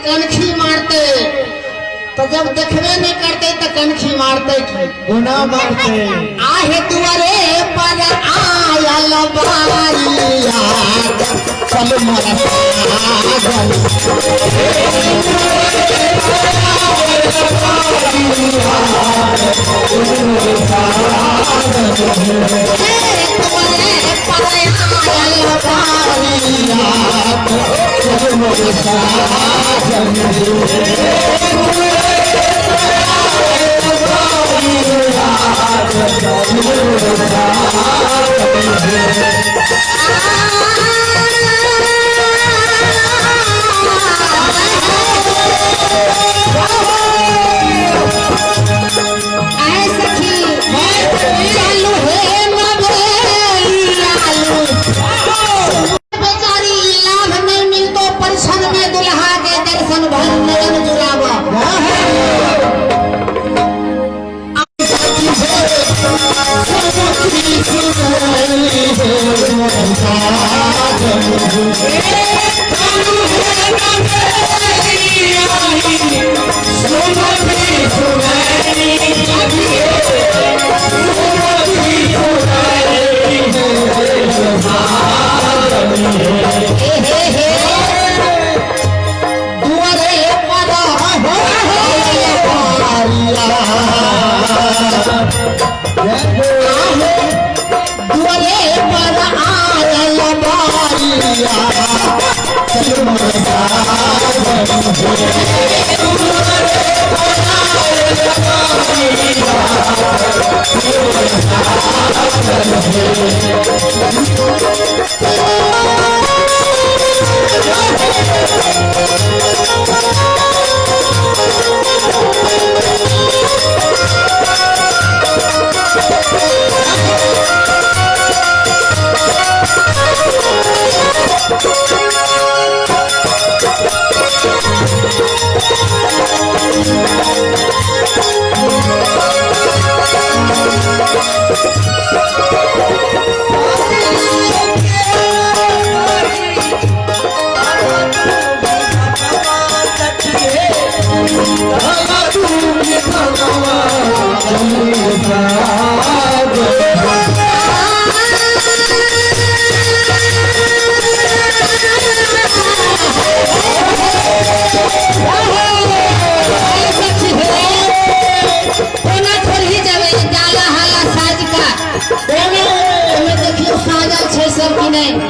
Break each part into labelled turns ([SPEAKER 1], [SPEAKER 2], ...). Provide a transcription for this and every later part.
[SPEAKER 1] कनखी मारते। तो जब देखबे नहीं करते तो कनखी मारते की
[SPEAKER 2] कोना मारते।
[SPEAKER 1] आहे दुआरे पर आयल बारिया चल मोर साजन। दुआरे पर आयल बारिया चल मोर साजन। बेचारी लाभ नहीं मिलतो परिछन में दुल्हा के दर्शन भर नयन जुड़ावा।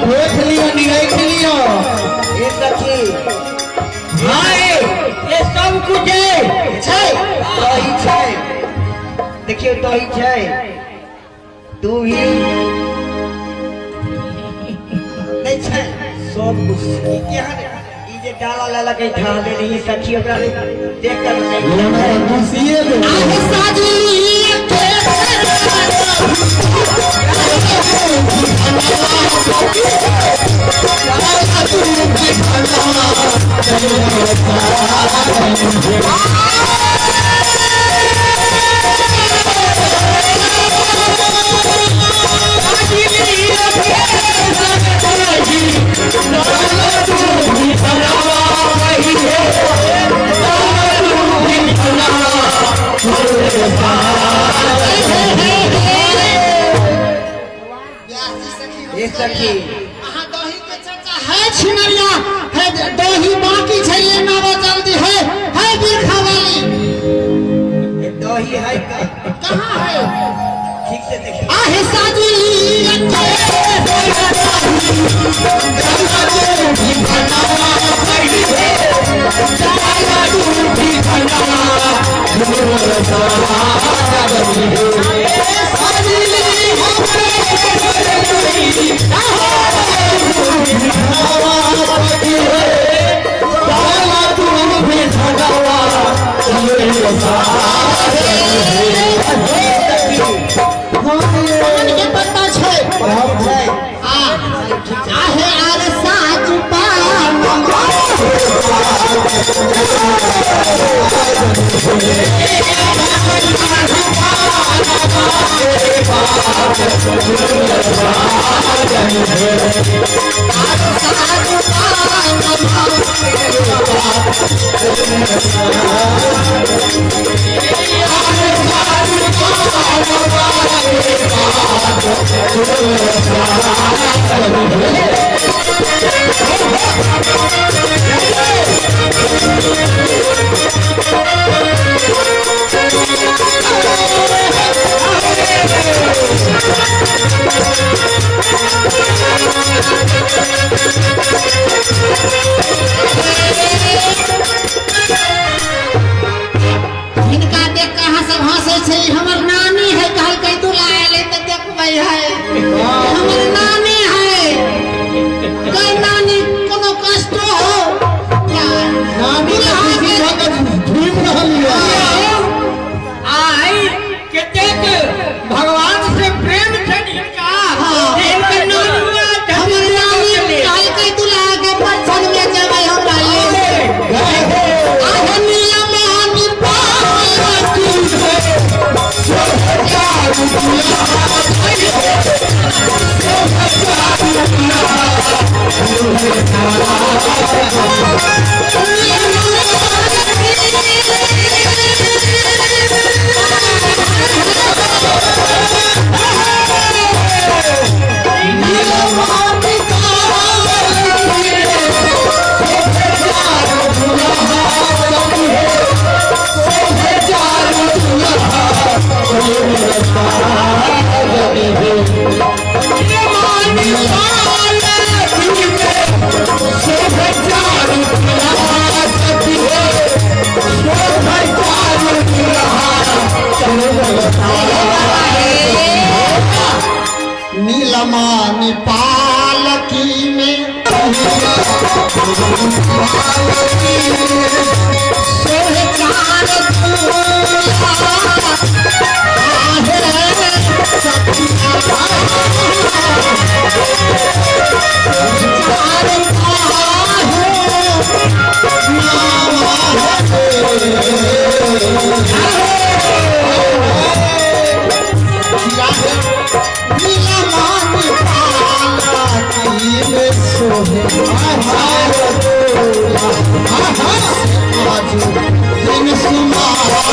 [SPEAKER 2] देख लियो निरख लियो।
[SPEAKER 3] ये सखी
[SPEAKER 2] हाँ ये सब कुछ है
[SPEAKER 1] छै
[SPEAKER 3] दही छै, देखियो दही छै, दूही नहीं छै,
[SPEAKER 2] सब कुछ।
[SPEAKER 3] ई केहन ई जे डाला लेलक है ढाल लेली सखी ओकरा देख कर
[SPEAKER 2] हमरा कुर्सिए दे।
[SPEAKER 1] आहे साजली के
[SPEAKER 3] ये सखी
[SPEAKER 1] अहाँ दही के चर्चा है छिनरिया है दही बाकी छै लेना वो जल्दी है है बिरखा वाली
[SPEAKER 3] ये दही है का
[SPEAKER 1] कहाँ है
[SPEAKER 3] ठीक से देखियो।
[SPEAKER 1] आहे साजली के पान के पत्ता छै आ आहे आर साजु पान हिनका देख के अहाँ सब हंसै छै, ई हमर नानी है, कहलकै दुल्हा एलै तऽ देखबै है, हमर नानी है। गै नानी कोनो कष्टो हो
[SPEAKER 4] नानी के खुशी भऽ कऽ झूमि रहल यऽ।
[SPEAKER 2] आई कतेक भगवान से प्रेम छनि हिनका। हिनकर नानुआ
[SPEAKER 1] हमर नानी कहलकै दुल्हा के परछन में जेबै हमरा ले। आहे नीलमणि पालकी नीलमणि पालकी में सोहे चार दूल्हा, आहे सखिया, चार आहे नीलमणि पालकी में सोहे चार दूल्हा, आजू दिन सुमारा।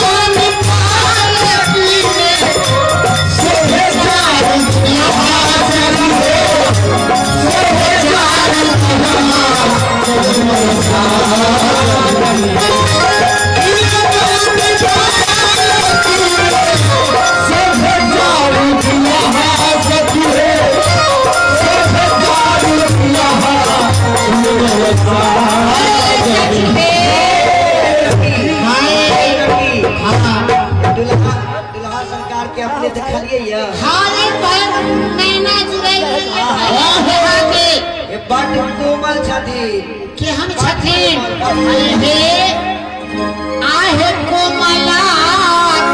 [SPEAKER 1] नीलमणि पालकी में सोहे चार दूल्हा, सोहे चार
[SPEAKER 3] दुल्हा दुल्हा सरकार के अपने देखलिए यऽ।
[SPEAKER 1] हारे पर नैना जुड़ै के
[SPEAKER 3] ये बड कोमल छथिन।
[SPEAKER 1] केहन छथिन? हे आहे कोमला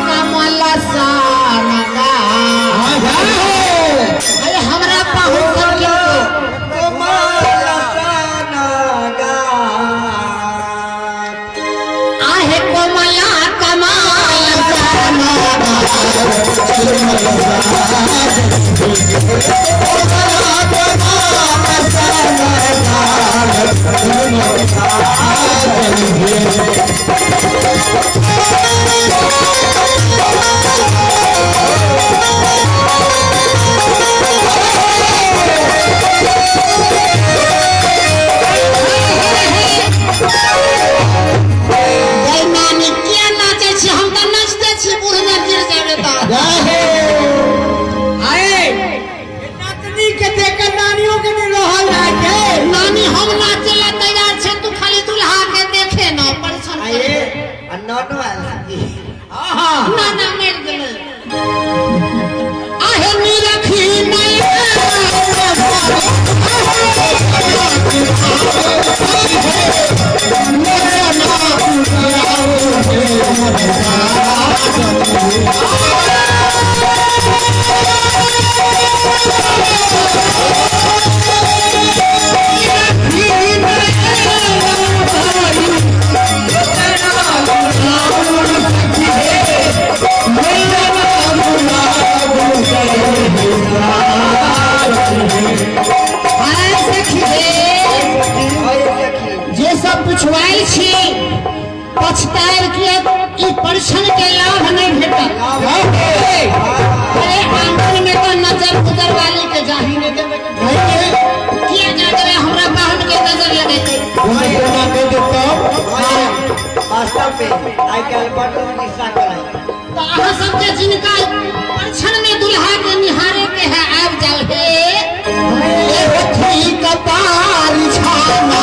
[SPEAKER 1] कमल सानगा, अरे हमरा पाहुन सब के
[SPEAKER 3] कोमल सनगा।
[SPEAKER 1] आहे कोमला कमल सानगा, गै नानी किया नाचै छी? हम तऽ नाचिते छी, बूढ़ में गिर जेबै तऽ।
[SPEAKER 2] आए नतनी के देख के नानियों के नहीं रहल जाय छै।
[SPEAKER 1] नानी हम नाचे ला तैयार छै, तू खाली दुल्हा के देखे न परेशान
[SPEAKER 3] आये
[SPEAKER 1] करे।
[SPEAKER 3] आ ननो आयल छथिन।
[SPEAKER 2] आहा
[SPEAKER 1] नाना मरि गेलै। आहे नीरखी नैना
[SPEAKER 4] मेरा नाम
[SPEAKER 3] काल्हि बड्ड निशा करै।
[SPEAKER 1] तो अहाँ सबके जिनका परछन में दुल्हा के निहारे के है आबि जाओ हे।
[SPEAKER 4] होठी कपार छाना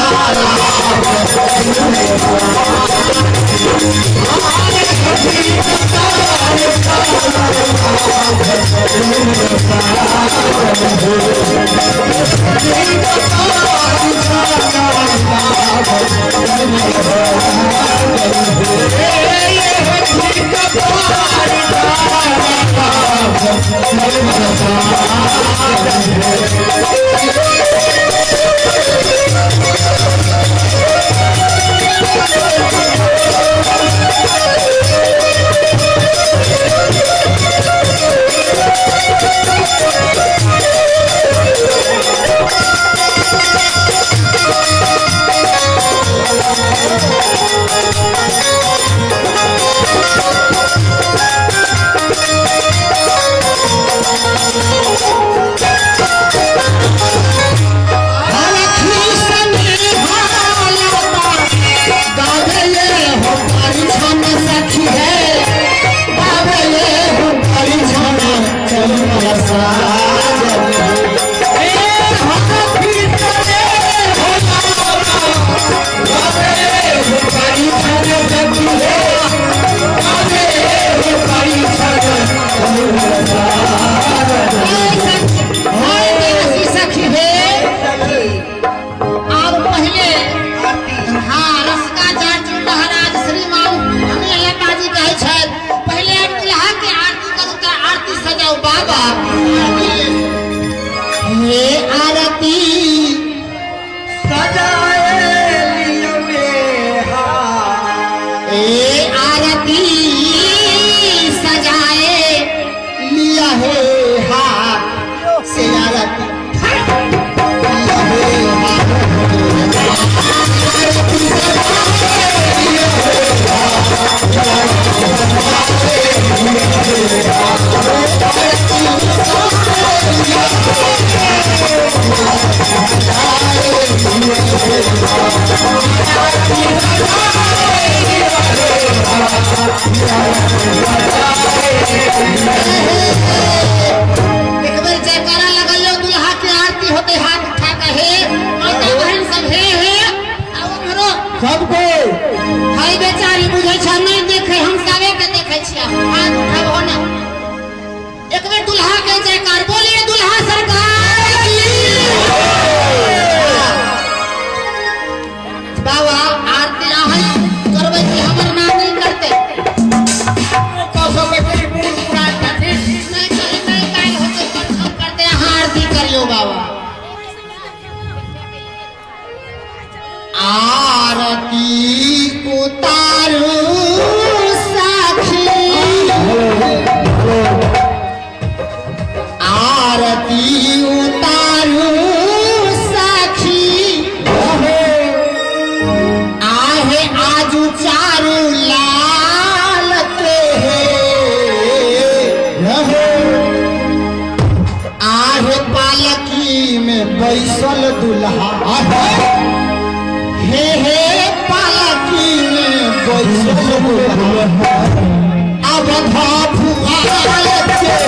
[SPEAKER 1] सखी हे।
[SPEAKER 3] सखी
[SPEAKER 1] आब पहिले
[SPEAKER 3] आरती।
[SPEAKER 1] हाँ, रसका चाचू महाराज श्रीमान हमें लता जी कहै छथि पहिले दुल्हा के आरती करू तऽ आरती सजाउ बाबा। हे आरती
[SPEAKER 3] सजाए लियो मेहा।
[SPEAKER 1] ए आरती सजाए
[SPEAKER 4] लिया हे हाथ से आरती लिया हे हाथ
[SPEAKER 1] एक बेर जयकारा लगैयो दुल्हा के आरती होते हाथ उठा के हे माता बहन सब हे हे आ उम्हरो
[SPEAKER 4] सबको
[SPEAKER 1] हाय बेचारी बुझै छ नहीं देखे हम सबे के देखे छियै हाथ उठाबो ना। एक बेर दुल्हा के जयकार बोलिए दुल्हा सरकार की। बाबा आरती अहाँ करबै कि हमर नानी करतै? नहीं कहीं नहीं काल्हि होतै परसों करतै अहाँ आरती करियौ बाबा। आरती उतारू साखी आरती उतारू साखी आहे आजू चारू लाल के आहे पालकी
[SPEAKER 4] में बैसल दुल्हा
[SPEAKER 1] हे हे पालकी
[SPEAKER 4] में बैसल दुल्हा
[SPEAKER 1] अब फुआल के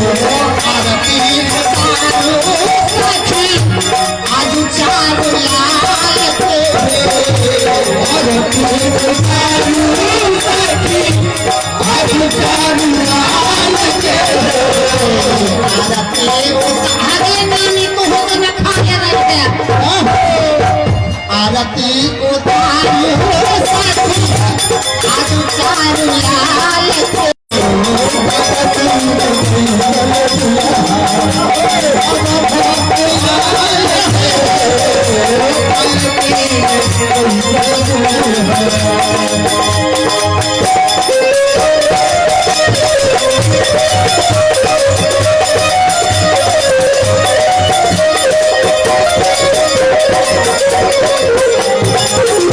[SPEAKER 1] आरती उतारू सखी आज चारू लाल के आरती आगे नानी को हो तो न खा के रख दे। आरती उतारू सखी आज चारू लाल के
[SPEAKER 4] आरती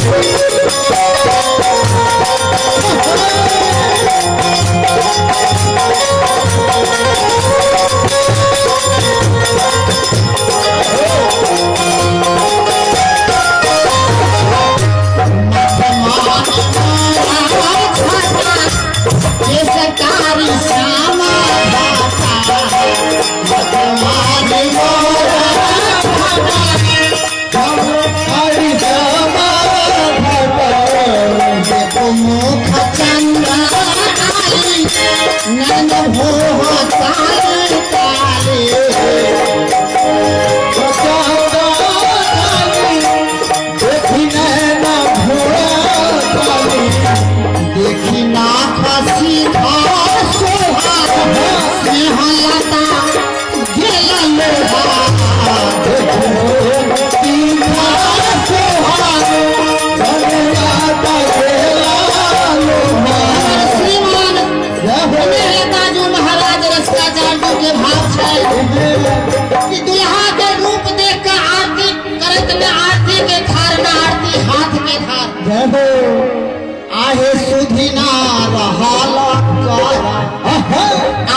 [SPEAKER 1] आहे सुधिना रहल कर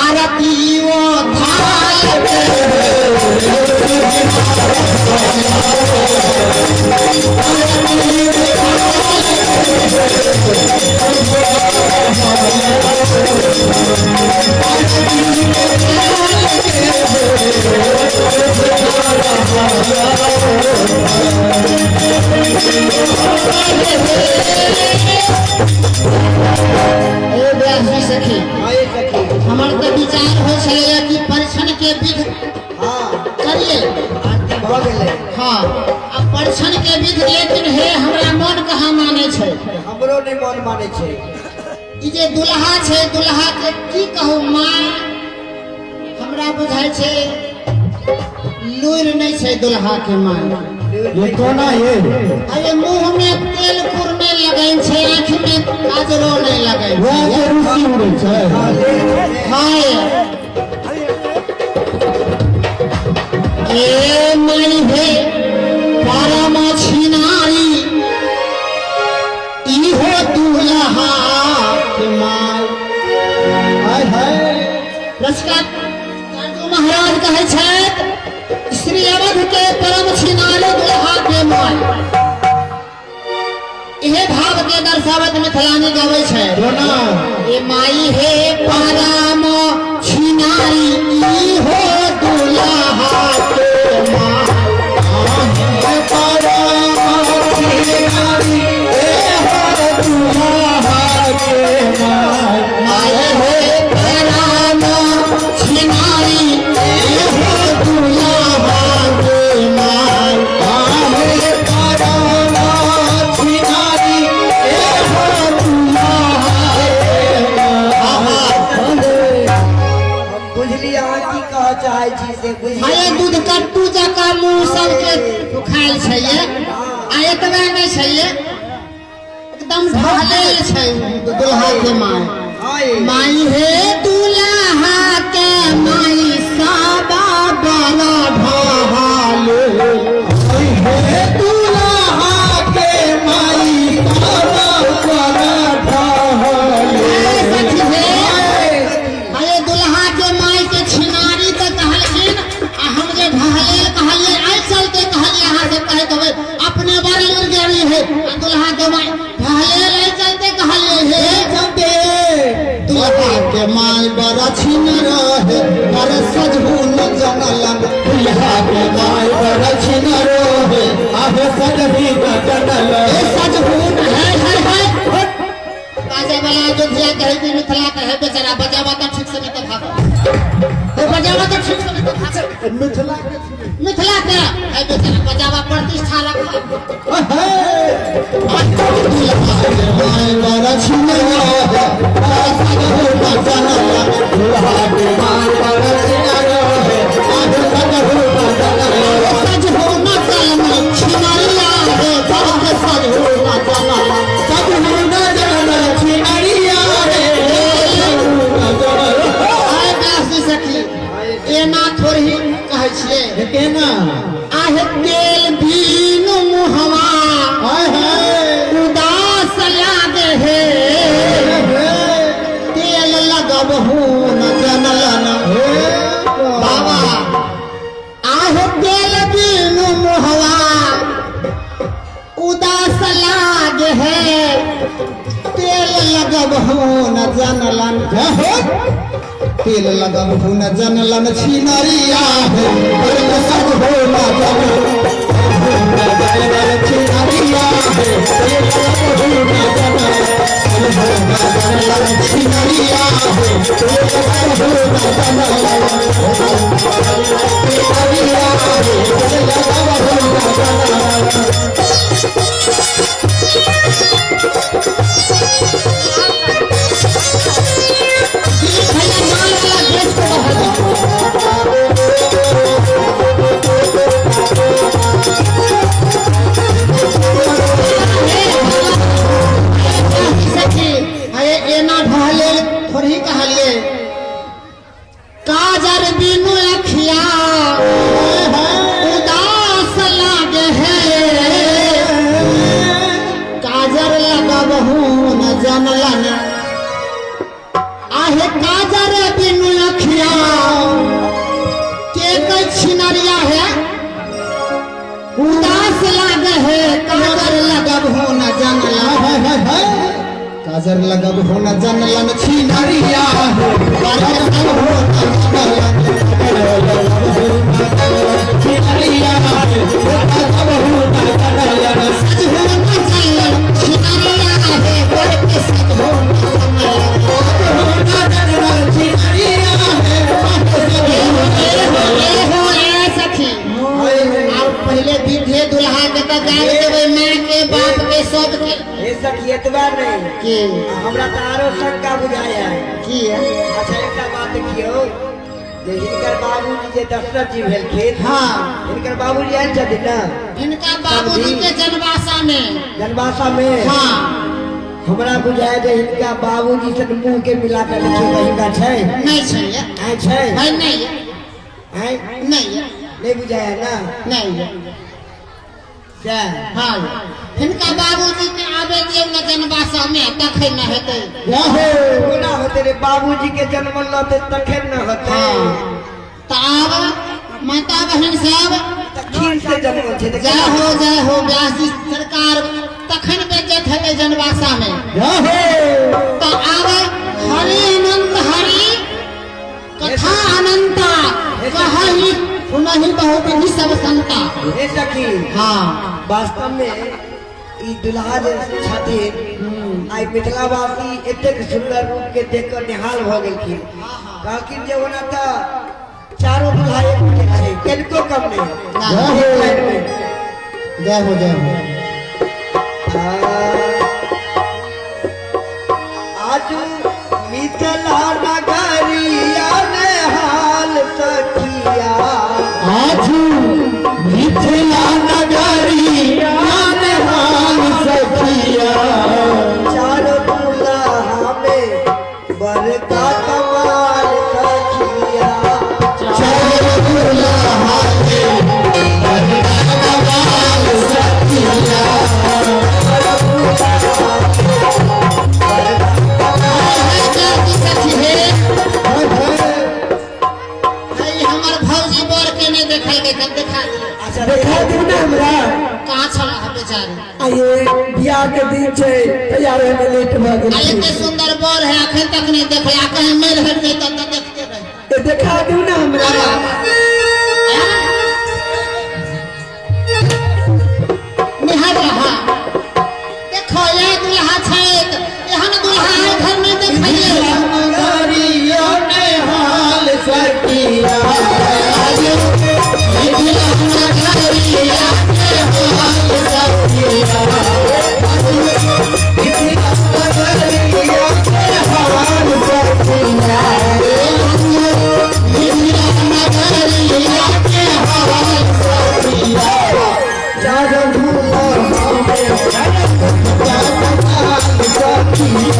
[SPEAKER 1] आरती ओ थाल के। ए व्यास जी सखी,
[SPEAKER 3] आए सखी।
[SPEAKER 1] हमर तऽ विचार होइ छलैए कि परीक्षण के विध करिए।
[SPEAKER 3] आरती भऽ गेलै।
[SPEAKER 1] हाँ, आ परीक्षण के विध, लेकिन हे हमरा मन कहाँ मानै छै।
[SPEAKER 3] हमरो नहि मन मानै छै।
[SPEAKER 1] ई जे दुल्हा छै, दुल्हा के की कहू माँ, हमरा बुझाइ छै लूरि नहि छै दुल्हा के माँ।
[SPEAKER 4] ये कोना ये?
[SPEAKER 1] अरे मुंह में तेल कुर नहि लगै छै, आँखि में काजरो नहि लगै
[SPEAKER 4] वएह
[SPEAKER 1] छै।
[SPEAKER 4] के रुचि उड़ै छै।
[SPEAKER 1] हाय ए माई हे परम छिनारी इहो दुल्हा के माय।
[SPEAKER 4] हाय हाय।
[SPEAKER 1] रसिका महाराज कहै छथि श्री अवध के परम छिनारी दुल्हा के माय। इहे भाव के दर्शावत मिथिलानी गबै छै।
[SPEAKER 4] कोना?
[SPEAKER 1] ए माई हे परम छिनारी इहो दुल्हा के माय।
[SPEAKER 4] आहे परम छिनारी एहो दुल्हा के माय।
[SPEAKER 1] माई हे परम छिनारी इहो दुल्हा के माय।
[SPEAKER 4] आहे परम छिनारी एहो दुल्हा के माय।
[SPEAKER 3] हम बुझलियै अहाँ की कहऽ चाहै छी से बुझलियै।
[SPEAKER 1] अरे दूध कट्टू जकाँ मुँह सबके सुखायल छै ये, आ एतबे नहि छै ये, एकदम ढहलेल छै दुल्हा के माय।
[SPEAKER 3] हाँ ये।
[SPEAKER 1] माई हे दुल्हा के माई साबा बड़ा ढहाले।
[SPEAKER 4] हे दुल्हा के माई सारा बड़ा ढहले।
[SPEAKER 1] अरे सखी हे, अरे दुल्हा के माई के छिनारी तऽ कहलखिन, आ हम जे ढहलेल कहलियै आइ चलते कहलियै, अहाँ सब कहैत होबै अपने बड़ लुरगेरी है, आ दुल्हा के माई ढहलेल आइ चलते कहलियै हे।
[SPEAKER 4] चलते दुल्हा के माय बड़ा छिन रहे पर सजहू न जनलन। दुल्हा के माय बड़ा छिन रहे आहे सजही न जनलन।
[SPEAKER 1] ए सजहून है है है बाजे वाला अयोध्या कहै कि मिथिला के है बेचारा, बजावा तऽ ठीक से नहीं तऽ भागो, हे बजावा तऽ ठीक से नहीं तऽ भागो।
[SPEAKER 4] मिथिला के
[SPEAKER 1] मिथिला के है बेचारा, बजावा प्रतिष्ठा रखा।
[SPEAKER 4] दुल्हा के माय बड़ा छिन रहे पर सजहू न जनलन। दुल्हा के माय बड़ा छिन रहे आहे सजहू न जनलन।
[SPEAKER 1] सजहू न जनलन छिनरिया हे बड़ सजहू न जनलन।
[SPEAKER 4] सजहू न जनलन छिनरिया रे सजहू न जनलन।
[SPEAKER 1] आइ व्यास जी सखी एना थोड़ही कहै छियै।
[SPEAKER 4] केना?
[SPEAKER 1] आहे तेल बीनु मुहवा
[SPEAKER 4] हाय हाय।
[SPEAKER 1] उदास लागे हे, तेल लगबहू न जनलन। बाबा आहे तेल बीनु मुहवा उदास लागे हे, तेल लगबहू न जनलन।
[SPEAKER 4] तेल लगबहू न जनलन छिनरिया हे पर सजहू न जनलन। जनलन छिनरिया हे तेल लगबहू न जनलन। जनलन छिनरिया हे तेल लगबहू न जनलन। छिनरिया हे तेल लगबहू न जनलन।
[SPEAKER 1] भैया माल वाला गेट को बाहर दो। जनलन। आहे काजर बिनु अखिया के कै छिनरिया है, उदास लागे है काजर लगब हो न जनलन।
[SPEAKER 4] हाय हाय हाय काजर लगब हो न जनलन छिनरिया है, काजर लगब हो न जनलन, छिनरिया है, लगब हो न जनलन,
[SPEAKER 1] सज हो न जनलन छिनरिया है, बर के सज हो न जनलन,
[SPEAKER 4] हो न जनलन छिनरिया है,
[SPEAKER 1] ए हो ए सखी। आब पहले विधे दुल्हा के तऽ गारि देबै माय के बाप के सबके।
[SPEAKER 3] हे सखी एतबा नहीं
[SPEAKER 1] के
[SPEAKER 3] हमरा तऽ आरो शंका बुझाय है।
[SPEAKER 1] की है?
[SPEAKER 3] अच्छा एकटा बात देखियौ जे हिनकर बाबूजी जे दशरथ जी भेलखिन,
[SPEAKER 1] हाँ,
[SPEAKER 3] हिनकर बाबूजी आयल छथिन ना
[SPEAKER 1] हिनका बाबूजी के जनवासा में,
[SPEAKER 3] जनवासा में।
[SPEAKER 1] हाँ,
[SPEAKER 3] हमरा बुझाय जे हिनका बाबूजी से मुंह के मिला के देखियौ तऽ हिनका छै
[SPEAKER 1] नहीं छै,
[SPEAKER 3] आय छै
[SPEAKER 1] है नहीं,
[SPEAKER 3] आय
[SPEAKER 1] नहीं,
[SPEAKER 3] नहीं बुझाया ना,
[SPEAKER 1] नहीं
[SPEAKER 3] सएह।
[SPEAKER 1] हाँ, हिनका बाबूजी के आबे दियौ न जनवासा में तखन न हेतै।
[SPEAKER 3] कोना होतै रे, बाबूजी के जन्म लतै तखन न होतै।
[SPEAKER 1] हाँ, तऽ आब माता बहन सब
[SPEAKER 3] तऽ खीर से जन्म छै तऽ
[SPEAKER 1] जय हो जय हो व्यास जी सरकार, तखन बेज्जत हेतै जनवासा में। तऽ आब हरि अनंत हरि कथा अनंता कहि सुनहि बहुत ही सब संता।
[SPEAKER 3] हे सखी,
[SPEAKER 1] हाँ,
[SPEAKER 3] वास्तव में ई दुल्हा जे छथिन आई मिथिलावासी एतेक सुंदर रूप के देख कऽ निहाल भऽ गेलखिन। कहलखिन जे ओना तऽ चारो दुल्हा एक छै, कनिको कम नहीं।
[SPEAKER 4] जय हो जय हो।
[SPEAKER 3] आज मिथिला नगरिया निहाल सखिया,
[SPEAKER 4] आज मिथिला नगरिया निहाल सखिया,
[SPEAKER 3] चारो दुल्हा में बड़का कमाल सखिया,
[SPEAKER 4] चारो दुल्हा में बड़का कमाल सखिया।
[SPEAKER 1] हमर भौजी बर के नहीं देखल के देखा दिया।
[SPEAKER 3] अच्छा
[SPEAKER 2] देखा दियौ ने हमरा।
[SPEAKER 1] कहाँ छला है बेचारी?
[SPEAKER 2] आइए बियाह के दिन छै, तैयार होय में लेट भऽ गेल।
[SPEAKER 1] एते सुंदर बर है अखन तक नहीं देखला, कहीं मेल हट जेतै तऽ देखते रहे।
[SPEAKER 2] देखा दियौ ने हमरा।
[SPEAKER 1] निहार रहा, देखो ये दुल्हा छै, एहन दुल्हा है घर में देखिए।
[SPEAKER 4] नगरिया निहाल सखिया, मिथिला नगरिया निहाल सखिया, मिथिला नगरिया निहाल सखिया, मिथिला नगरिया निहाल सखिया, चारो दुल्हा में बड़का कमाल सखिया,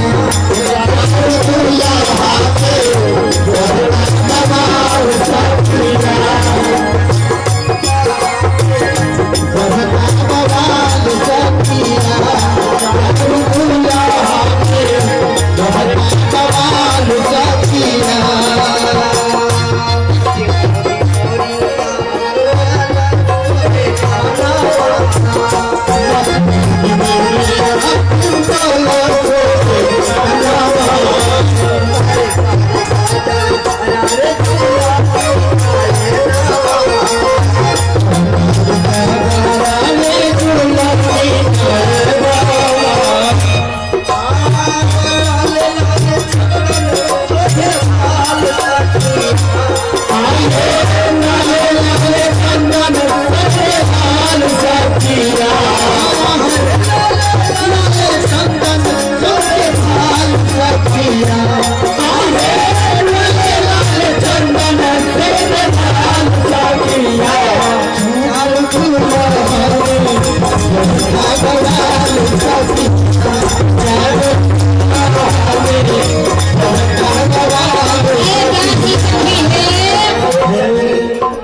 [SPEAKER 4] चारो दुल्हा में बड़का कमाल सखिया, बड़का कमाल सखिया, चारो दुल्हा में बड़का कमाल सखिया।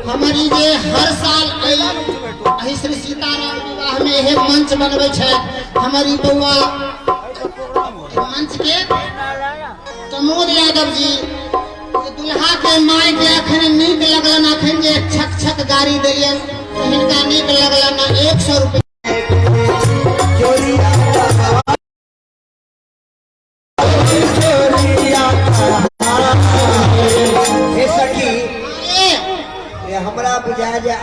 [SPEAKER 1] हमारी जे हर साल एहि श्री सीताराम विवाह में हे मंच बनबै छै हमारी बउआ मंच के प्रमोद यादव जी दुल्हा के माय के अखन नीक लगलन, अखन जे छक छक गाड़ी देलियन हिनका नीक लगलन 100 रुपया।
[SPEAKER 3] हे सखी, हमरा बुझाय जे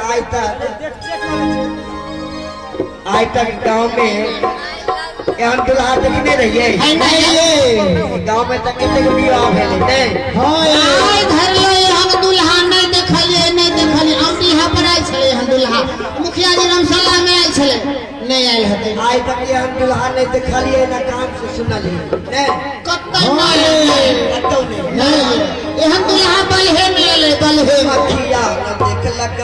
[SPEAKER 3] आइ तक गांव में एहन दुल्हा देखने रहिए। गांव में तक कतेक विवाह भेलै नहीं।
[SPEAKER 1] आइ धरले एहन दुल्हा नहीं देखलिए, नहीं देखलिए। अमडीहा पर आयल छलै एहन दुल्हा, मुखिया जी रमशाला में आयल छलै, नहीं आयल हेतै।
[SPEAKER 3] आइ तक एहन दुल्हा नहीं देखलिए, ना कान से सुनलिए, नहीं
[SPEAKER 1] कतौ नहीं,
[SPEAKER 3] कतौ नहीं।
[SPEAKER 1] नहीं एहन दुल्हा बलहे में एलै, बलहे में।
[SPEAKER 3] अखिया न देखलक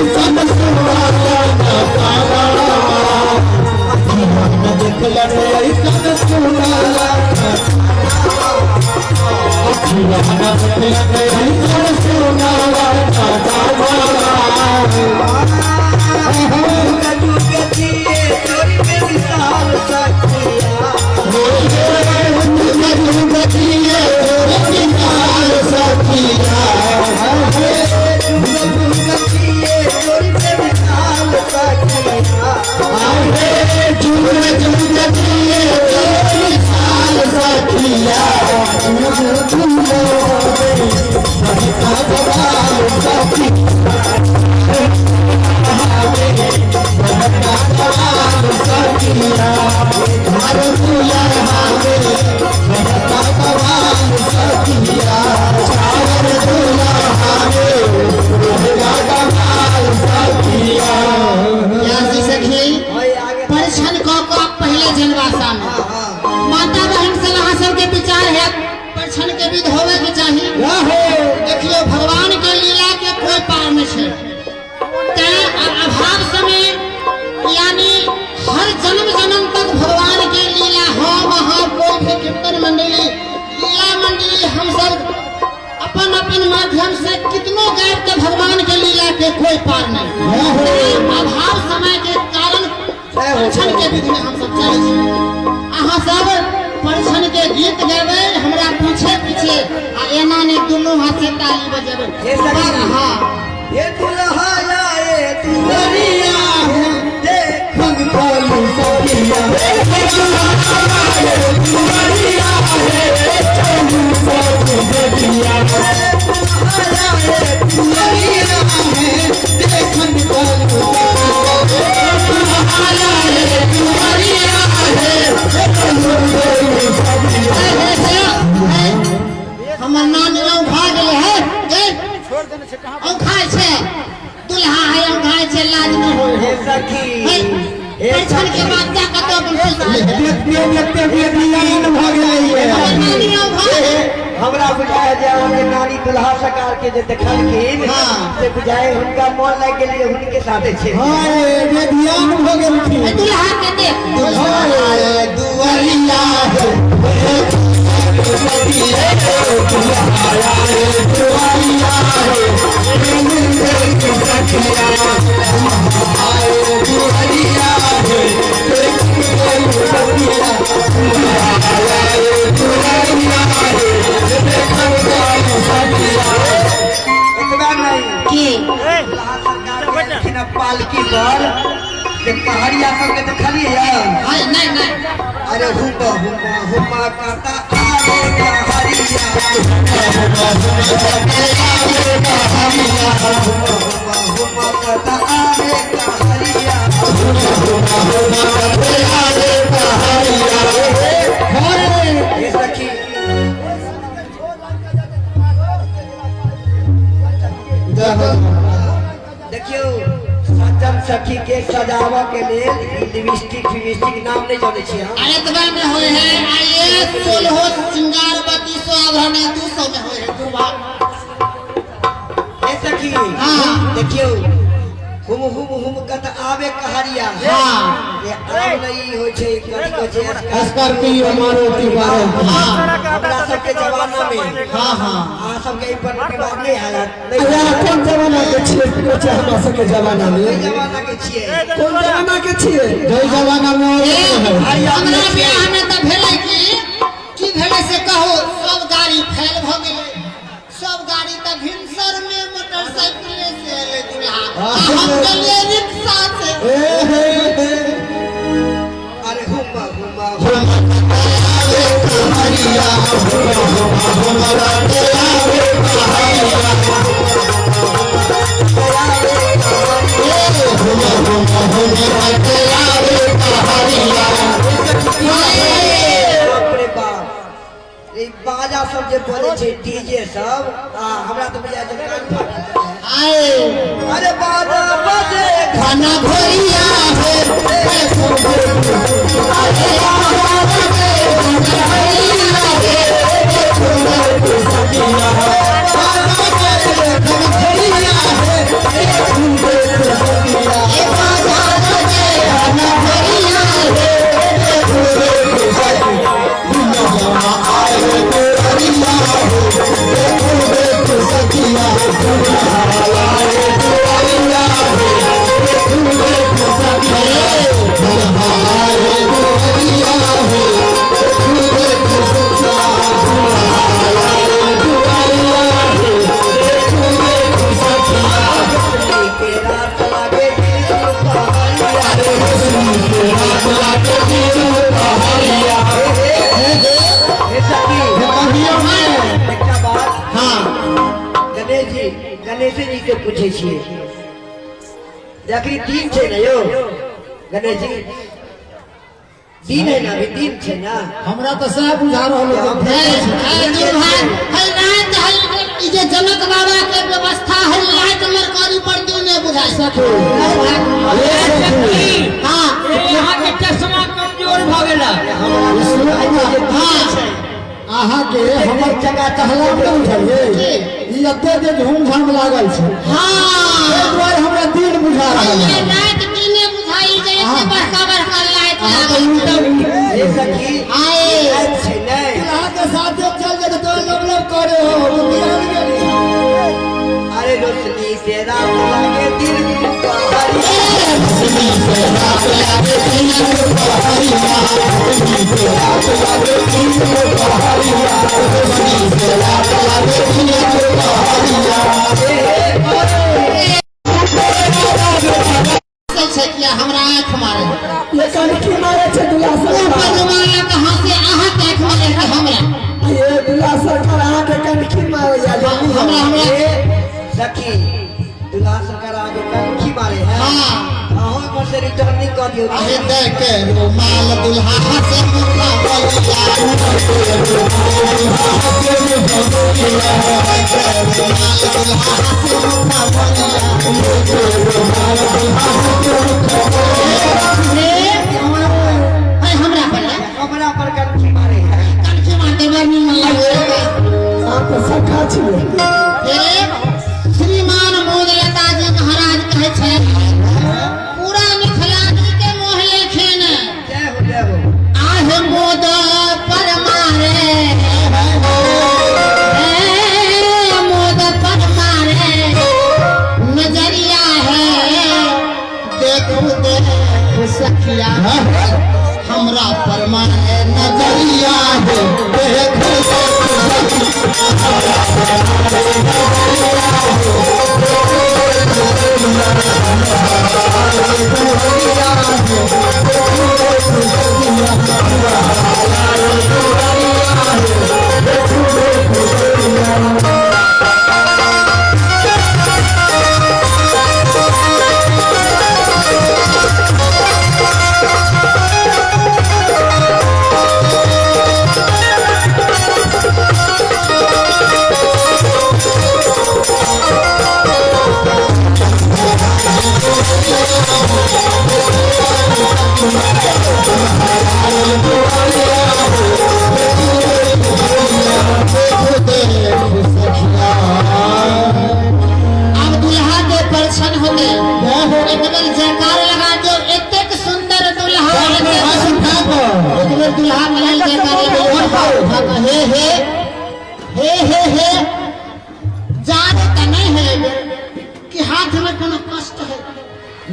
[SPEAKER 3] ऐसन सुनलन काना,
[SPEAKER 1] परिछन कऽ कऽ पहिले जनवासा में माता बहन सब अहाँ सबके विचार है परिछन के विध होवे के चाही। देखियो भगवान के लीला के कोई पार नहीं है, तैं अभाव समय यानी हर जन्म जन्म तक भगवान के लीला हो वहाँ कोई भी कीर्तन मंडली लीला मंडली हम सब अपन अपन माध्यम से कितनो गायब तो भगवान के लीला के कोई पार नहीं। अभाव समय के कारण परिछन के विध में हम सब चले छी। अहाँ सब परिछन के गीत गेबै हमरा पीछे पीछे आ एना ने दुनू हाथ से ताली बजेबै। हाँ
[SPEAKER 3] ये दुल्हा आए दुल्हनिया देखन बोलू सखिया,
[SPEAKER 1] हमर नानी औंघा गेलै है, औंघाइ छै दुल्हा है, औंघाइ छै, लाज नहि होइ है। परिछन के बाद जा कतौ अपन
[SPEAKER 3] हमरा बुझाय जे अहाँके नानी दुल्हा सरकार के जे देखलखिन से बुझाय हुनका मन लागि गेलै, हुनके साथे छै।
[SPEAKER 1] दुल्हा के देख
[SPEAKER 3] एतबा नहीं
[SPEAKER 1] की
[SPEAKER 3] दुल्हा सरकार के एलखिन पालकी पर से कहरिया सबके देखलियै।
[SPEAKER 1] नहीं नहीं,
[SPEAKER 3] अरे हुमा हुमा हुमा करता आवे कहरिया, हुमा हुमा करता आवे कहरिया। हे सखी देखियो सज्जन सखी के सजावा के लेल लिपस्टिक फिबिस्टिक नाम नहीं जाने छी हम।
[SPEAKER 1] अरे एतबा में होय है आइए 16 सिंगार 32 आभरण 200 में होय है दुर्भा।
[SPEAKER 3] हे सखी
[SPEAKER 1] हां
[SPEAKER 3] देखियो हुम हुम हुम कत आवे कहरिया।
[SPEAKER 1] हां
[SPEAKER 3] ये आम नहीं होय छै, कथि कहै छै
[SPEAKER 4] स्कॉर्पियो मारुति बारह।
[SPEAKER 1] हां
[SPEAKER 3] हमरा सबके जमाना में
[SPEAKER 1] हां हां
[SPEAKER 3] अहाँ सबके ई पर विवाह नहीं आयल।
[SPEAKER 4] अरे कोन जमाना के छियै की कहै छै हमरा सबके जमाना में
[SPEAKER 3] कोन जमाना के छियै
[SPEAKER 4] कोन जमाना के छियै जय जमाना में
[SPEAKER 1] ए, हमरा बियाह में तऽ भेलै की की भेलै से कहू सब गाड़ी फैल भऽ गेलै सब गाड़ी तऽ भिनसर में मोटरसाइकिले से एलै दूल्हा आ हम गेलियै रिक्शा से
[SPEAKER 4] ए हे हे
[SPEAKER 3] अरे हुमा हुमा बाप रे बाप ई बाजा सब जे बजै छै डीजे सब आ हमरा तऽ बुझाइ छै कान फाटि जाय।
[SPEAKER 1] आए
[SPEAKER 3] अरे बाजा बजे
[SPEAKER 1] खाना घोरिया है
[SPEAKER 3] के रात लागे दिल पहाड़िया हे सखी एकटा बात
[SPEAKER 1] हाँ
[SPEAKER 3] गणेश जी गणेश जी के पूछै छियै जखनी दिन छै ने यौ गणेश जी दिन है ना अभी दिन छै ना
[SPEAKER 4] हमरा तऽ सएह बुझा रहल है
[SPEAKER 1] है दुर्भाग्य है रात है ई जे जनक बाबा के व्यवस्था है लाइट मरकरी पर क्यों नहीं बुझाय
[SPEAKER 4] सखी
[SPEAKER 1] हाँ
[SPEAKER 2] अहाँ के चश्मा कमजोर भऽ गेल
[SPEAKER 1] हाँ
[SPEAKER 4] अहाँके हमर
[SPEAKER 3] जगह
[SPEAKER 4] कहला नहि उठलियै ई एते जे झूमझाम लागल छै
[SPEAKER 1] हाँ
[SPEAKER 4] ताहि दुआरे हमरा दिन बुझा रहल
[SPEAKER 1] ये
[SPEAKER 4] है
[SPEAKER 1] लाइट दिने बुझाई जे एते बड़का बड़का लाइट
[SPEAKER 4] अहाँ तऽ
[SPEAKER 1] लागल
[SPEAKER 4] उल्टा
[SPEAKER 3] हे सखी
[SPEAKER 1] आए
[SPEAKER 3] रात छै नै
[SPEAKER 4] अहाँके साथे चल जेतै तो लब लब करे हो बुझल गेली
[SPEAKER 3] अरे रोशनी से रात लागे दिल पहाड़िया
[SPEAKER 1] हंसै छै किया हमरा आँख मारे
[SPEAKER 4] ये कनखी मारे छै दुला
[SPEAKER 1] ऊपर
[SPEAKER 4] सरकार
[SPEAKER 1] रुमाल के हंसे अहाँ के आँख मारे कि हमरा
[SPEAKER 4] ये दुला सरकार अहाँके कनखी मारे या
[SPEAKER 1] हमरा हमरा
[SPEAKER 3] हे सखी दुल्हा सरकार आगे कंखी मारे है
[SPEAKER 1] हाँ।
[SPEAKER 3] अहूँ ऊपर से रिटर्निंग कऽ दियौ
[SPEAKER 1] अरे दे के रुमाल दुल्हा हंसे मुखा बोलिया रुमाल दुल्हा हंसे मुखा बोलिया हे हमरा पर ले।
[SPEAKER 3] हमरा पर कंखी मारे है
[SPEAKER 1] कनखी मारते बड़ निमन लागे
[SPEAKER 4] अहाँ तऽ सखा छियै
[SPEAKER 1] हे श्रीमान मोदलता जी महाराज कहै छै पूरा मिथिलानी के मोह लेलखिन
[SPEAKER 3] जय हो जय हो
[SPEAKER 1] आहे मोद पर मारे हे मोद पर मारे नजरिया है देखू देखू सखिया हमरा पर मारे
[SPEAKER 4] नजरिया है देखो देखो सखिया
[SPEAKER 1] अब दुल्हा के परछन होते
[SPEAKER 4] जय हो
[SPEAKER 1] एक बेर जयकार लगा दो एतेक सुंदर दुल्हा एतेक
[SPEAKER 4] हाथ उठा कऽ
[SPEAKER 1] एक बेर दुल्हा मिलल जयकार लगा दो। हे हे हे हे हे जाने त नहीं है कि हाथ में कोनो कष्ट है।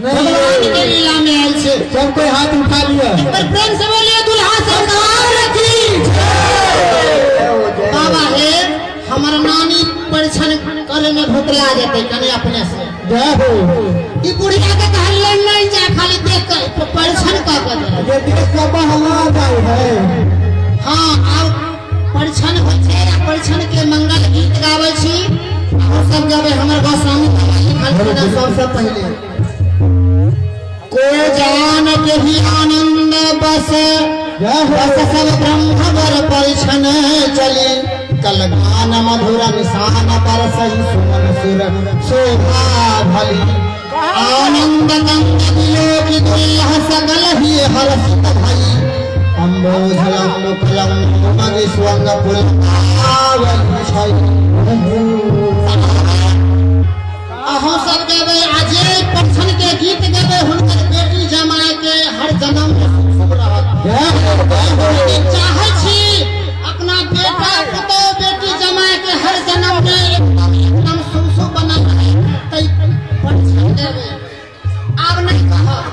[SPEAKER 4] नहीं।
[SPEAKER 1] भगवान के लीला में आयल छै।
[SPEAKER 4] सब कोई हाथ उठा लिया।
[SPEAKER 1] पर प्रेम से बोलिए दुल्हा सरकार की। बाबा हे, हमर नानी परिछन करे में भुतला जेतै कने अपने से।
[SPEAKER 4] जय हो।
[SPEAKER 1] ई बुढ़िया के कहले नहीं जा, खाली देख के परिछन क के दे।
[SPEAKER 4] जे देख के बहला जाय है।
[SPEAKER 1] हाँ, आब परिछन होइ छै आ परिछन के मंगल गीत गाबै छी। अहूँ सब गाबै। हमर गोस्वामी बाबा लिखल सबसे पहिले को जान के भी आनंद बस
[SPEAKER 4] जय हो।
[SPEAKER 1] बस सब ब्रह्म वर परिछन चली, कलगान मधुर निशान पर सही सुमन सुर शोभा भली, आनंद कंद बिलोक दुल्लह सकल ही हर्षित भई, अम्बोधलम मुखलम मग स्वंग पुलकावली छई। अहूँ सब गेबै आ जे परिछन के गीत गेबै हुनकर बेटी जमाय के हर जन्म में सुख सुख रहत।
[SPEAKER 4] जय हो, जय हो।
[SPEAKER 1] लेकिन चाहै छी अपना बेटा पुतोह बेटी जमाय के हर जन्म में एकदम एकदम सुख सुख बनल रहे तै परिछन देबै। आब नहीं कहब।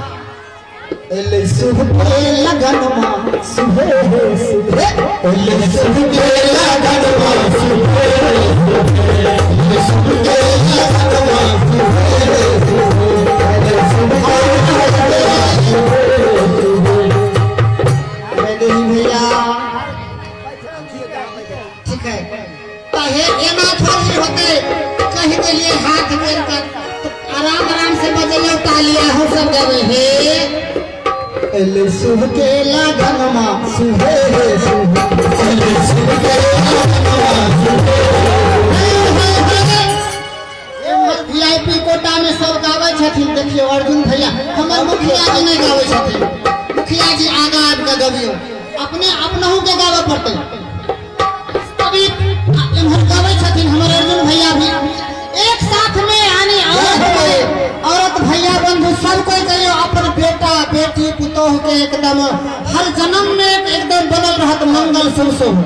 [SPEAKER 4] एले शुभ के लगन मा सुबह हे सुबह, एले शुभ के लगन मा सुबह हे सुबह, एले शुभ के लगन मा सुबह हे सुबह, एले शुभ के लगन मा सुबह हे सुबह।
[SPEAKER 1] नहीं भैया, ठीक है। तो हे एना थोड़ी होते, कह देलिए हाथ जोड़ कर तो आराम आराम से बजैयो तालिया हो सब गावे हे।
[SPEAKER 4] एले शुभ के लगन मा सुबह हे सुबह, एले शुभ के लगन मा सुबह।
[SPEAKER 1] वीआईपी कोटा में सब गावे छथिन। देखियो अर्जुन भैया, हमर मुखिया जी नहीं गावे छथिन। मुखिया जी आगा आबि के गबियो, अपने अपनहु के गावे पड़तै। अभी एम्हर गावे छथिन हमर अर्जुन भैया भी एक साथ में, यानी औरत भैया बंधु सब कोई कहियो अपन बेटा बेटी पुतोह के एकदम हर जन्म में एकदम बनल रहत मंगल शुभ शुभ।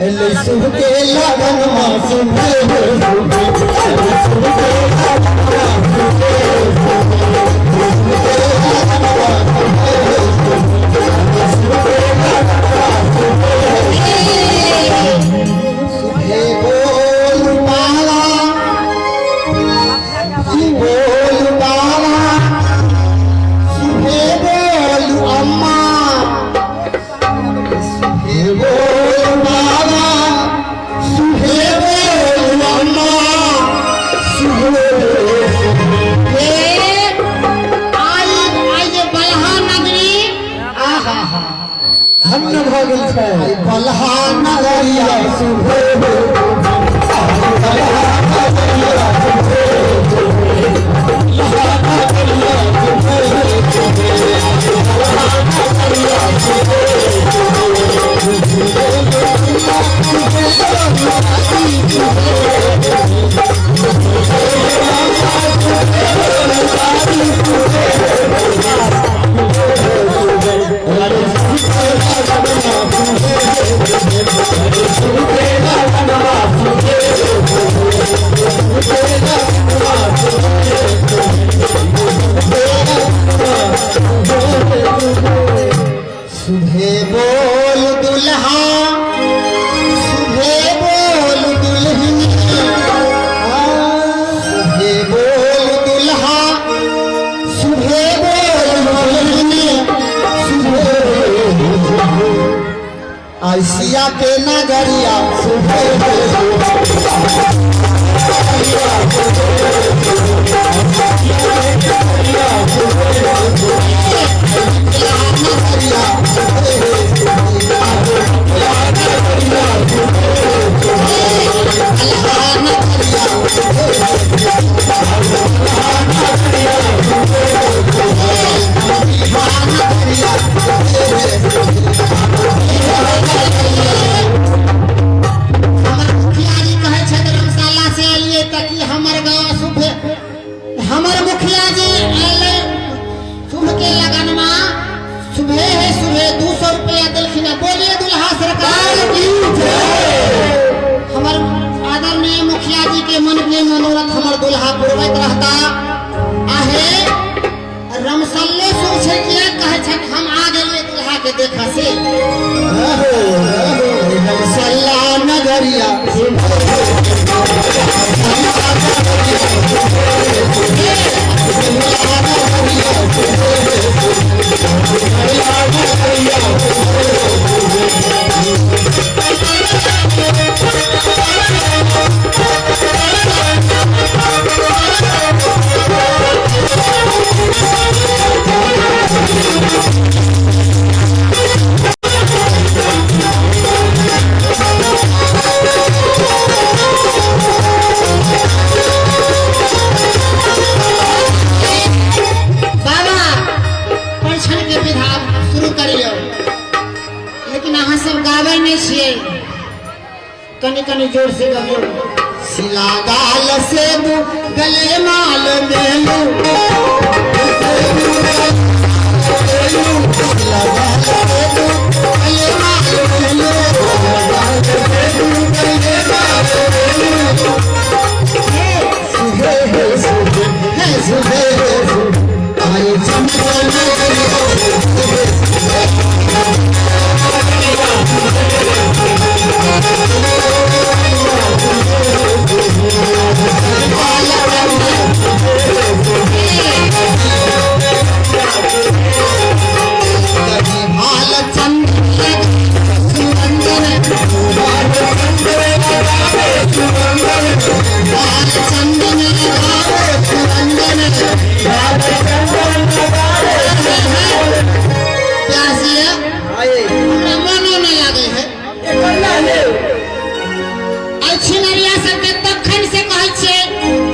[SPEAKER 4] एले शुभ के लगन मा सुबह हे सुबह, एले शुभ के लगन मा सुबह हे सुबह।
[SPEAKER 1] बोल बाबा, बोल बाबा, सुबह बोल अम्मा,
[SPEAKER 4] सुबह बोल बाबा, सुबह बोल अम्मा, सुबह।
[SPEAKER 1] हे आई आई जे बलहा नगरी, आहा हा,
[SPEAKER 4] धन्य भऽ गेल छै बलहा नगरिया सुबह हे बलहा नगरिया सुबह, बलहा नगरिया सुबह, बलहा नगरिया
[SPEAKER 1] सुबह बोल दुल्हा, सुबह बोल दुल्हन, सुबह बोल दुल्हा, सुबह बोल दुल्हन,
[SPEAKER 4] सुबह आसिया के नगरिया सुबह।
[SPEAKER 1] हमर मुखिया जी कहै छै धर्मशाला से एलियै तऽ की हमर गाँव सुबह, हमर मुखिया जी एलै शुभ के लगनमा सुबह है सुबह 200 रुपया देलखिन। बोलिए दुल्हा सरकार की। हमर आदरणीय मुखिया जी के मन में एहने मनोरथ हमर दुल्हा पुरबैत रहता। आहे रमसल्लो सुख छै किया कहै छथि हम आ गेलियै दुल्हा के देखऽ से।
[SPEAKER 4] रमसल्ला नगरिया
[SPEAKER 1] बाबा परिछन के विधा शुरू करियौ, लेकिन अहाँ सब गाबै नहि छियै, कनि कनि जोर से गबियौ।
[SPEAKER 4] सिला गाल से दू गले माल मेलू, सिला गाल से दू गले माल मेलू, सुहे हे सुहे हे सुहे हे सुहे आई चंदन
[SPEAKER 1] भाल चंद्र सुरंजन, भाल चंदन सुरंजन, प्यासी है हमरा मनो नहि लागे है। छिनरिया सबके तखन से कहै छियै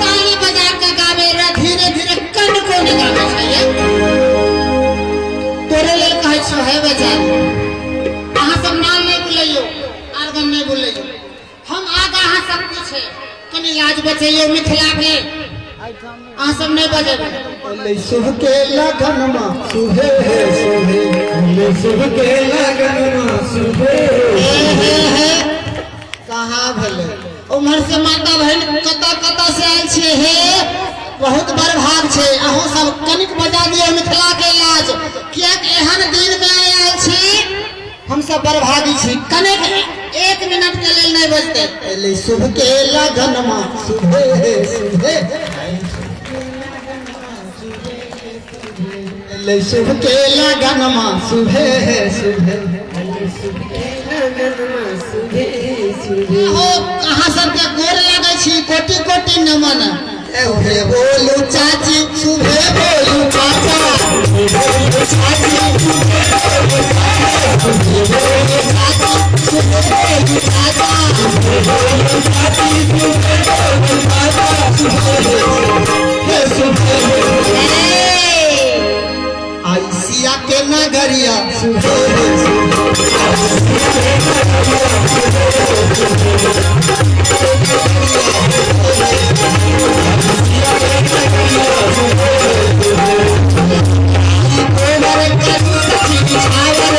[SPEAKER 1] ताली बजा के गाबै रह, धीरे धीरे कनको नहि गाबै छै। तोरे लेल कहै छियौ हे बेचारी, अहाँ सब नाम नहि बुलैयौ, आर्गन नहि बुलैयौ, हम आगा अहाँ सब पूछे कनि लाज बचैयौ मिथिला के, अहाँ सब नहि बजेबै।
[SPEAKER 4] शुभ के लगन मा सुहे हे सुहे, शुभ के लगन मा सुहे
[SPEAKER 1] हे हे हे कहाँ भेलै उम्हर से माता बहन कतऽ कतऽ से आयल छियै हे, बहुत बड़ भाग छै। अहूँ सब कनिक बजा दियौ मिथिला के लाज, किएक एहन दिन में आयल छी हम सब बड़भागी छी, कनिक 1 मिनट के लेल नहि बजतै।
[SPEAKER 4] शुभ के लगन मा सुहे हे सुहे, शुभ के लगन मा सुहे हे सुहे।
[SPEAKER 1] हो अहाँ सबके गोर लागै छी, कोटि कोटि नमन। सुभे बोलू चाची, सुभे बोलू चाचा, चाची सुभे बोलू चाचा,
[SPEAKER 4] आइसिया के नगरिया सुहे हे सुहे,
[SPEAKER 1] गोबर करू सखी बिछावर,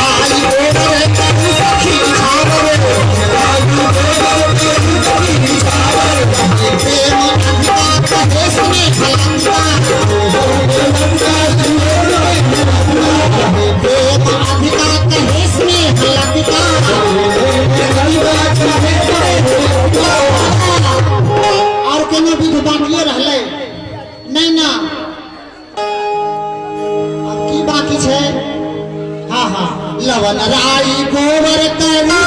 [SPEAKER 1] आई गोबर करू सखी बिछावर, प्रेम अधिका कहे सुने भलंका, प्रेम अधिका कहे सुने भलंका। और कोनो विध बाकिए रहलै नहीं ना, अब की बाकी छै? हाँ हाँ लवन राई गोबर करू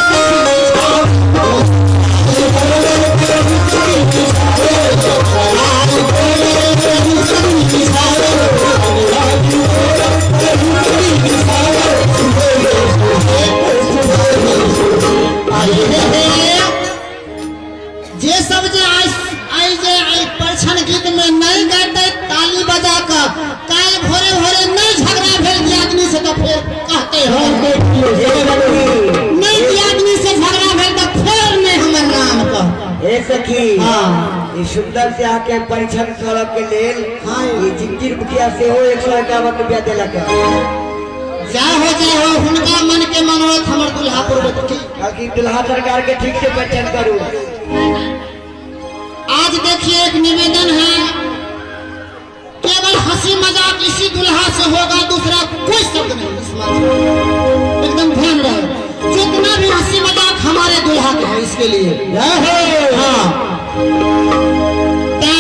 [SPEAKER 1] जे सब जे आई जे आई परछन गीत में नहीं गाते ताली बजा कर काल भोरे भोरे नहीं झगड़ा भेल दियादनी से तो फिर कहते हो नहीं दियादनी से झगड़ा भेल तो फिर नहीं हमर नाम कह।
[SPEAKER 3] हे सखी
[SPEAKER 1] हाँ।
[SPEAKER 3] ई सुंदर से आके परीक्षण करब के लेल
[SPEAKER 1] हाँ।
[SPEAKER 3] ई जिंजीर मुखिया सेहो 151 रुपया देलक।
[SPEAKER 1] जय हो जय हो, हुनका मन के मनोरथ हमर दुल्हा पूर्वज की।
[SPEAKER 3] कहलखिन दुल्हा सरकार के ठीक से पंचन करू।
[SPEAKER 1] आज देखिए एक निवेदन है, केवल हंसी मजाक इसी दुल्हा से होगा, दूसरा कोई शब्द नहीं। इस मंच में एकदम ध्यान रहे, जितना भी हंसी मजाक हमारे दुल्हा के है इसके लिए।
[SPEAKER 4] जय हो।
[SPEAKER 1] हाँ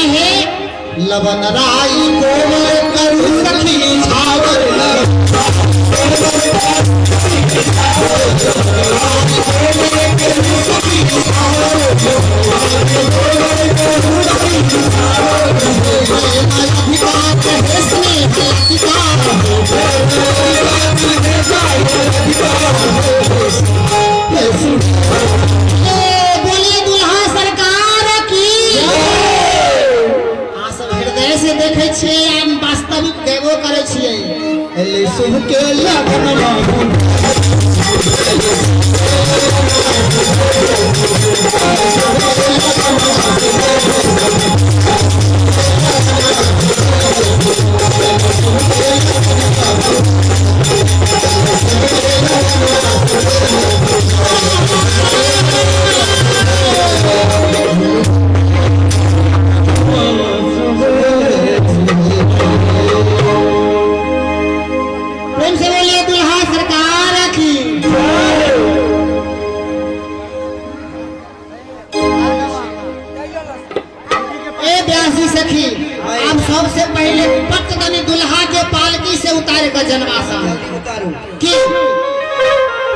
[SPEAKER 1] है
[SPEAKER 4] लवन राई कोमल करू सखी छावर
[SPEAKER 1] बोलिए दुल्हा सरकार की। आ सब हृदय से देखे छियै, हम वास्तविक देवो करे छियै।
[SPEAKER 4] एले शुभ के लगन बाबू
[SPEAKER 1] प्रेम से बोलिए दुल्हा सरकार की। ए ब्यासी सखी, आप सबसे पहले पटदनी दुल्हा के पालकी से उतारे का जनवासा
[SPEAKER 3] जल्दी उतारू।
[SPEAKER 1] की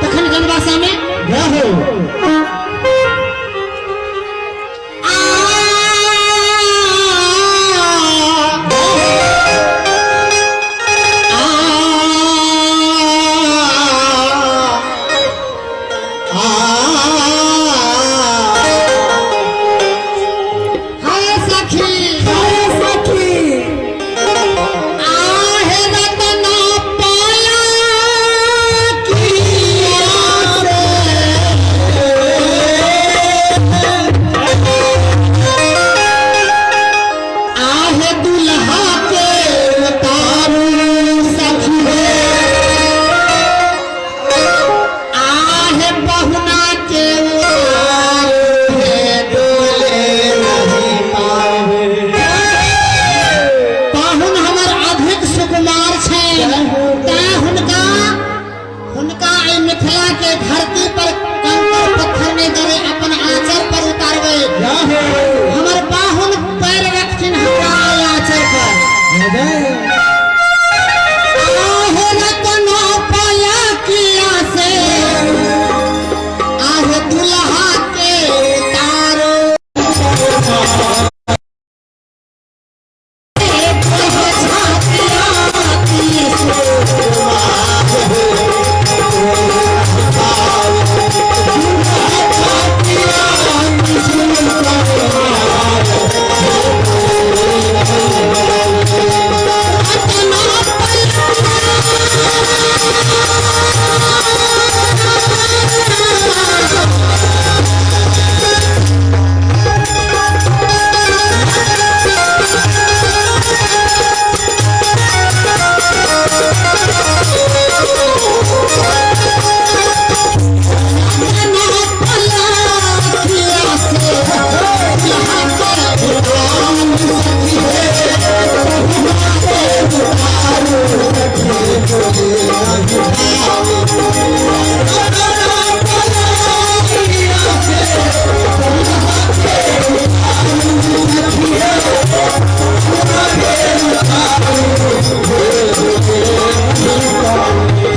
[SPEAKER 1] तखन जनवासा में
[SPEAKER 4] जय हो।
[SPEAKER 1] आ आ हाय सखी,
[SPEAKER 2] हाय सखी,
[SPEAKER 1] आहे रत्न पाला किया से। आहे दुल्हा के उतारू सखी, आहे बहुना के उतारू हे डोले नहीं पावे। पाहुन हमर अधिक सुकुमार छैन, तैं हुनका हुनका एहि मिथिला के धरती पर कंकर पत्थर नहि देबै, अपन आंचर पर उतारबै।
[SPEAKER 4] जय हो।
[SPEAKER 1] हमर पाहुन पैर रखथिन हमरा एहि आंचर पर।
[SPEAKER 4] जय।
[SPEAKER 1] आहे रत्न पाया किया से, आहे दुल्हा के उतारो।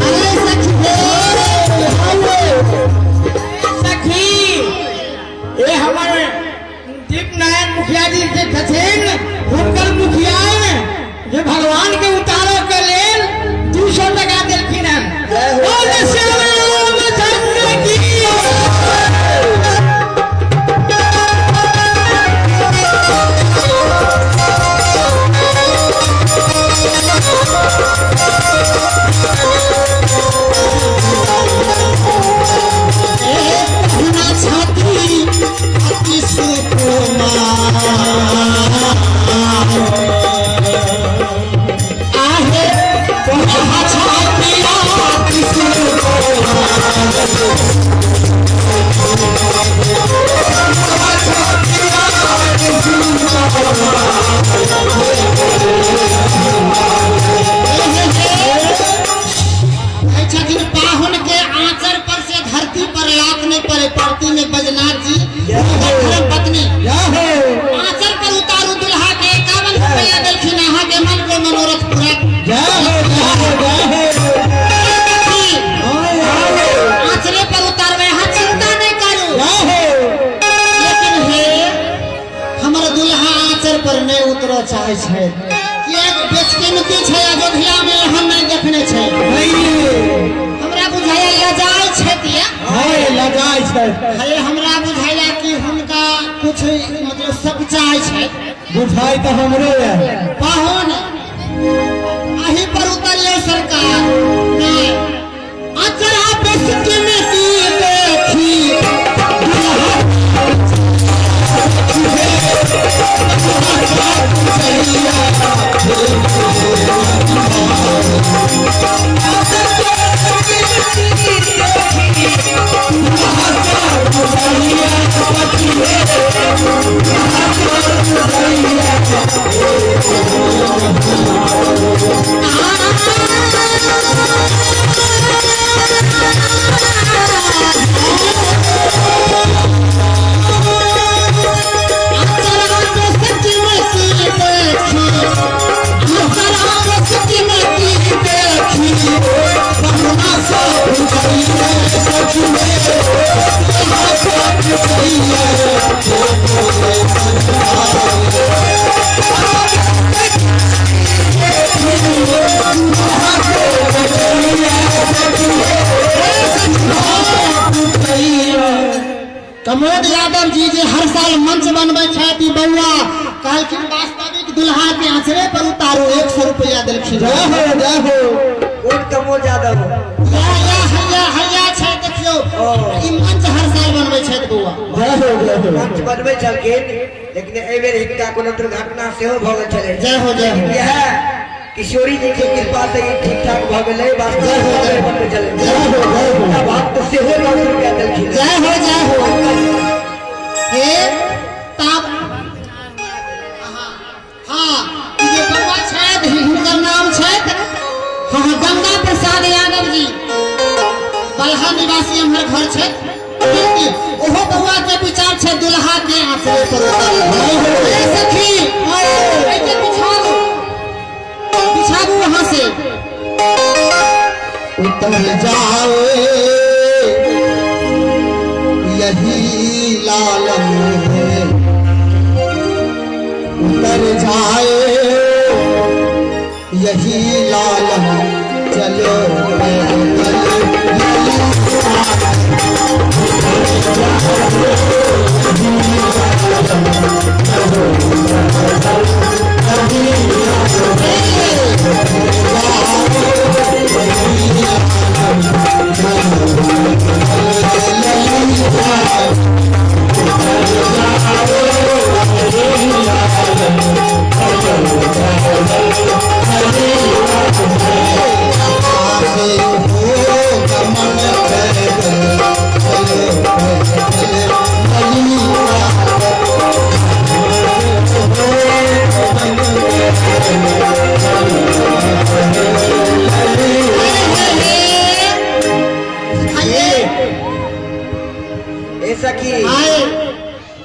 [SPEAKER 1] अरे सखी
[SPEAKER 2] सखी, ये हमर दीप नारायण मुखिया जी जे छथिन, हुनकर मुखिया जे भगवान के उतारे के लेल 200 टका देलखिन हन। बोल श्याम चंद्र की।
[SPEAKER 1] बहुना छाती अति सुकुमार, आहे पर नहि उतरऽ चाहै छै। किएक बेचकीमती छै अयोध्या में एहन नहि देखने छै। हमरा बुझाइया लजाइ छथि या
[SPEAKER 4] लजाइ छै।
[SPEAKER 1] हे हमरा बुझाइया कि हुनका कुछ मतलब सकुचाइ छै।
[SPEAKER 4] बुझाइ तऽ हमरो है।
[SPEAKER 1] पाहुन अही पर उतरियौ सरकार। नहि अचरा बेचकीमती देखी कमोद यादव जी जे हर साल मंच बनबै छथि बौआ कहलखिन वास्तविक दुल्हा के आंचरे पर उतारू 100 रुपया देलखिन।
[SPEAKER 4] जय हो जय हो।
[SPEAKER 3] कोन कमोद यादव?
[SPEAKER 1] या या हैया हैया छै देखियौ ई मंच हर साल बनबै छथि बौआ।
[SPEAKER 4] जय हो जय हो।
[SPEAKER 3] मंच बनबै छलखिन लेकिन एहि बेर हिनका कोनो दुर्घटना सेहो भऽ गेल छलै।
[SPEAKER 1] जय हो जय हो।
[SPEAKER 3] इएह किशोरी जी के कृपा से ई ठीक ठाक भऽ गेलै। वास्तविक बनबै छलै।
[SPEAKER 4] जय हो जय हो।
[SPEAKER 3] भक्त सेहो 10 रुपया देलखिन।
[SPEAKER 1] जय हो जय हो। हे तब हाँ जे बौआ छथि हिनकर नाम छथि हाँ गंगा प्रसाद यादव जी बलहा निवासी हमर घर छथि। ओहो बौआ के विचार छै दुल्हा के आंचरे पर उतारू। सखी एके बिछाबू बिछाबू वहां से
[SPEAKER 4] उतर जाओ यही लालन है। उतर जाए यही लालन चलो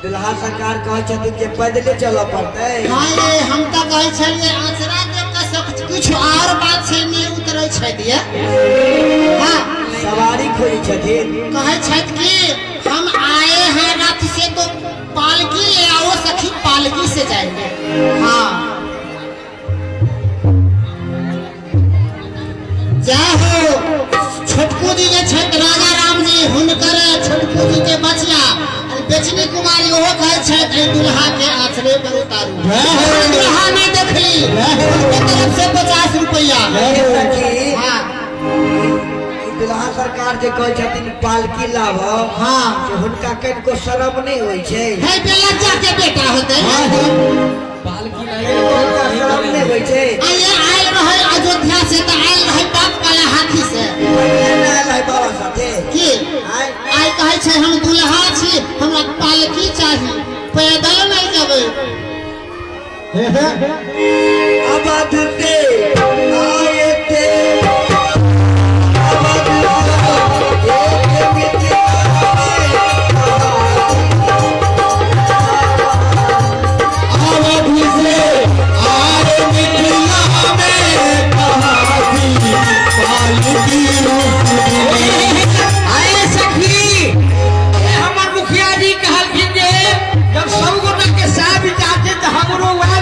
[SPEAKER 3] दुल्हा सरकार कहै छथिन जे पैदले चलऽ पड़तै।
[SPEAKER 1] हाय हम तऽ कहै छलियै आंचरा देख कऽ सब किछु और बात छै नहि उतरै छथि। हाँ
[SPEAKER 3] सवारी खोजै छथिन।
[SPEAKER 1] कहै छथि कि हम आए हैं रथ से तो पालकी ले आओ सखी पालकी से जाएंगे। हाँ जय हो। छोटकू जी जे छथि राजा राम जी हुनकर छोटकू जी के बचिया बेचनी कुमारी ओहो कहै छथि दुल्हा के आंचरे पर उतारू। दुल्हा नहि देखली उनके तरफ से 50 रुपया।
[SPEAKER 3] हाँ दुल्हा सरकार जे कहै छथिन पालकी लाबऽ। हाँ हुनका कनिको शरम नहि होइ छै।
[SPEAKER 1] है बेलज्जा के बेटा होतै
[SPEAKER 3] पालकी शरम नहि होइ छै।
[SPEAKER 1] आये आयल रहै अयोध्या से तऽ आयल रहै बाप वाला हाथी से।
[SPEAKER 3] आयल रहै बाबा साथे
[SPEAKER 1] की आइ कहै छै हम दुल्हा छी हमरा पालकी चाही पैदल नहि जेबै।
[SPEAKER 3] अवध से आए थे अवध
[SPEAKER 4] से आए मिथिला में कहानी पालकी
[SPEAKER 2] आए सखी हमर मुखिया जी कहलखिन जे जब सब गोटा के सएह विचार छै तऽ हमरो वएह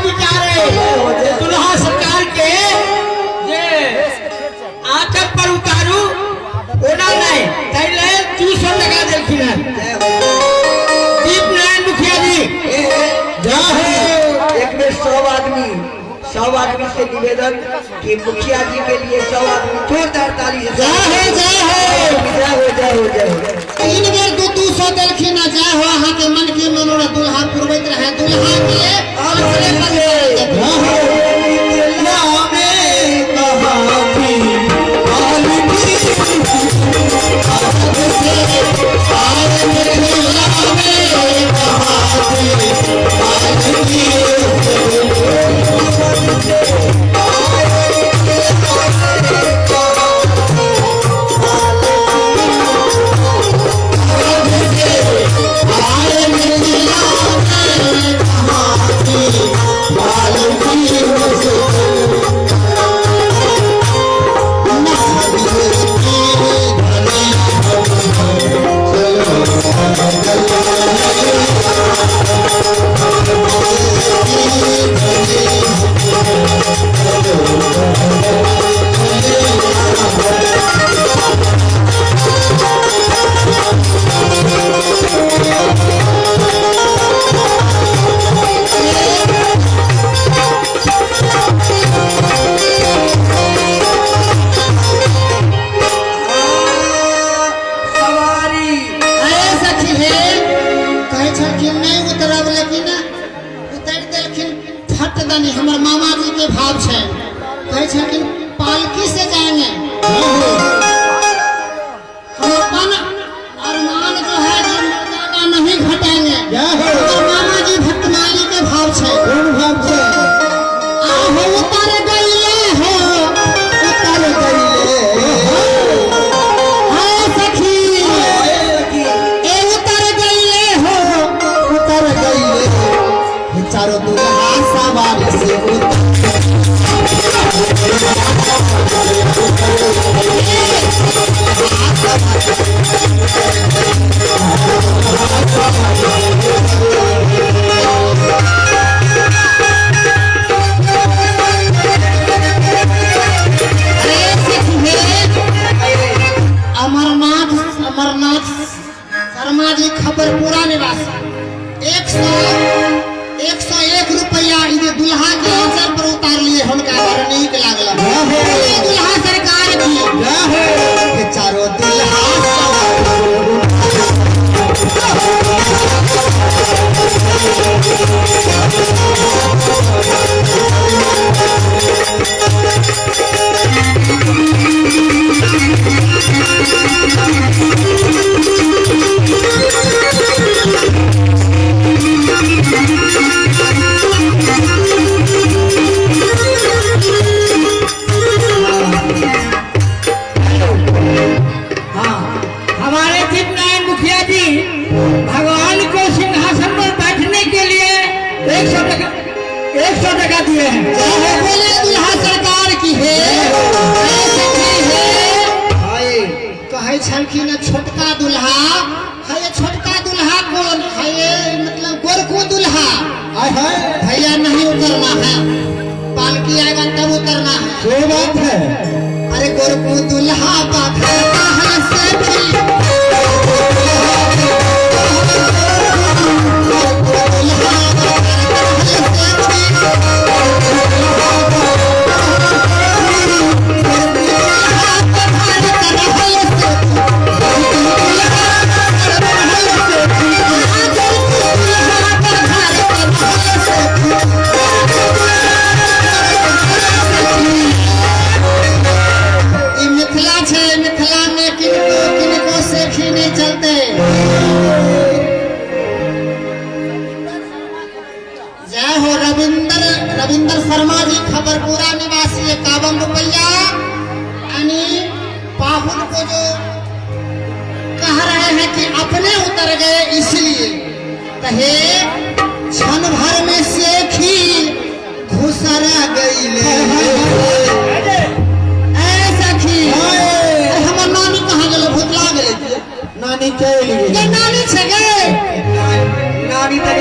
[SPEAKER 3] मिथिलावासी से निवेदन कि मुखिया जी के लिए 100 आदमी जोरदार ताली से।
[SPEAKER 1] जय हो, जय हो।
[SPEAKER 3] जय हो, जय हो, जय हो।
[SPEAKER 1] 3 बेर 200 देलखिन। जय हो, अहाँ के मन के मनोरथ दुल्हा पुरबैत रहे। दुल्हा के आंचले पर
[SPEAKER 4] मिथिला में कहाँ थी पालकी, आए मिथिला में कहाँ थी पालकी। आए मिथिला में कहाँ थी पालकी।
[SPEAKER 3] सवारी।
[SPEAKER 1] अरे सखी हे, कहै छलखिन नहि उतरब, लेकिन उतरि देलखिन फट दनी। हमर मामा जी के भाव छै, कहै छलखिन पालकी से जाएंगे हम, अपन अरमान जो है जो मर्यादा नहीं घटाएंगे।
[SPEAKER 4] जय हो।
[SPEAKER 1] हमर मामा जी भक्तमाली के भाव छै।
[SPEAKER 4] कोन भाव छै?
[SPEAKER 1] आहो उतर गईले हो,
[SPEAKER 4] उतर गईले हो।
[SPEAKER 1] हाँ सखी, ए उतर गईले हो,
[SPEAKER 4] उतर गईले हे, चारों दुल्हा सवारी से उतर।
[SPEAKER 1] अरे सखी हे, अमरनाथ अमरनाथ शर्मा जी खबरपुरा निवासी 101 रुपया इधर दुल्हा के आंचल पर उतार लिए। हुनका बड़ नीक लागल। बोलिए दुल्हा सरकार की।
[SPEAKER 4] जय हो। हे चारों दुल्हा सवारी से
[SPEAKER 2] हाँ, हमारे दीप नारायण मुखिया जी भगवान को सिंहासन पर बैठने के लिए 100 टका 100 टका दिए हैं।
[SPEAKER 1] जय हो, बोले दुल्हा सरकार की। हे हे सखी हे, कहै छलखिन छोटका दुल्हा है, ये छोटका दुल्हा कौन है? ये मतलब गोरखू दुल्हा।
[SPEAKER 4] हाय हाय।
[SPEAKER 1] भैया नहीं उतरना है, पालकी आएगा तब उतरना है।
[SPEAKER 4] सो बात है।
[SPEAKER 1] अरे गोरखू दुल्हा बाखर कहाँ से भी, गोरखू दुल्हा बाखर कहाँ से भी, दुल्हा बाखर कहाँ से भी, दुल्हा बाखर कहाँ से भी। ई मिथिला छै, मिथिला में किनको किनको सेखी नहीं चलते। जय हो। रविंद्र रविंद्र शर्मा जी खबरपुरा निवासी 51 रुपया। यानी पाहुन को जो कह रहे हैं कि अपने उतर गए इसलिए कहे क्षण भर में सेखी घुसर गईले। ऐ सखी, अरे हमर नानी कहाँ गेलै? भूतला गेलै की?
[SPEAKER 4] नानी चलि
[SPEAKER 1] गे
[SPEAKER 4] गेल।
[SPEAKER 1] नानी छै गे।
[SPEAKER 3] नानी तऽ